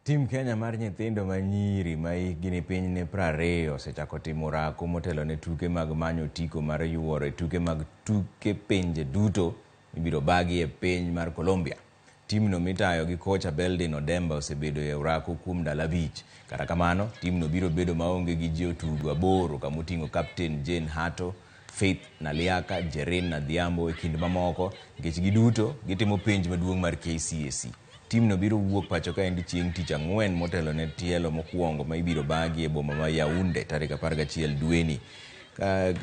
Tim Kenya mar nyithindo ma nyiri ma hikgi ni piny ne 20 osechako timo orako motelo ne tuke mag manyo otiko mar yuoro e tuke mag tuke pinje duto mibiro bagi e piny mar Colombia. Timno mitayo gi kocha Beldin Odemba osebedo e orako kuom ndalo 5. Kata kamano, timno biro bedo maonge gi jotugo 8 kamoting'o kapten Jane Hato, Faith Naliaka, Jerin Adhiambo e kind mamoko nikech giduto gitimo penj maduong' mar KCSE. Timno biro wuok pacho kaendi chieng' tich ang'wen motelo ne tielo mokwongo ma ibiro bagi e boma ma Yaounde tarik 11 dweni.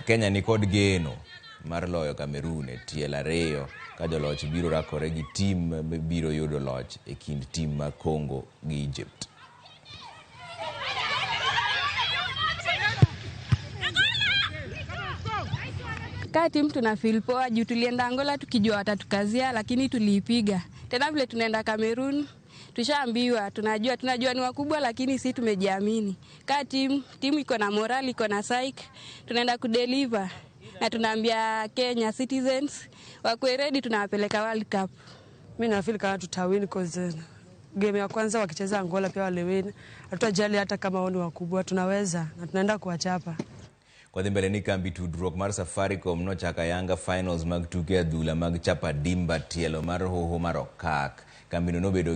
Kenya ni kod geno mar loyo Cameroon e tielo 2 ka joloch biro rakore gi tim biro yudo loch e kind tim mar Congo gi Egypt. Ka timu tuna feel poa juu tulienda Angola tukijua watatukazia, lakini tuliipiga. Tena vile tunaenda Cameroon tushaambiwa, tunajua ni wakubwa, lakini si tumejiamini. Ka timu iko na morali, iko na psych, tunaenda kudeliver na tunaambia Kenya citizens wakuwe ready, tunawapeleka World Cup. Mimi na feel kama tutawin cause game ya kwanza wakicheza Angola pia waliwin. Hatutajali hata kama wao ni wakubwa, tunaweza na tunaenda kuwachapa. Kwa dhi mbele ni kambi tudruok mar Safaricom nochako ayanga finals mag tuke adhula mag Chapa Dimba tielo mar hoho mar Okak. Kambino nobedo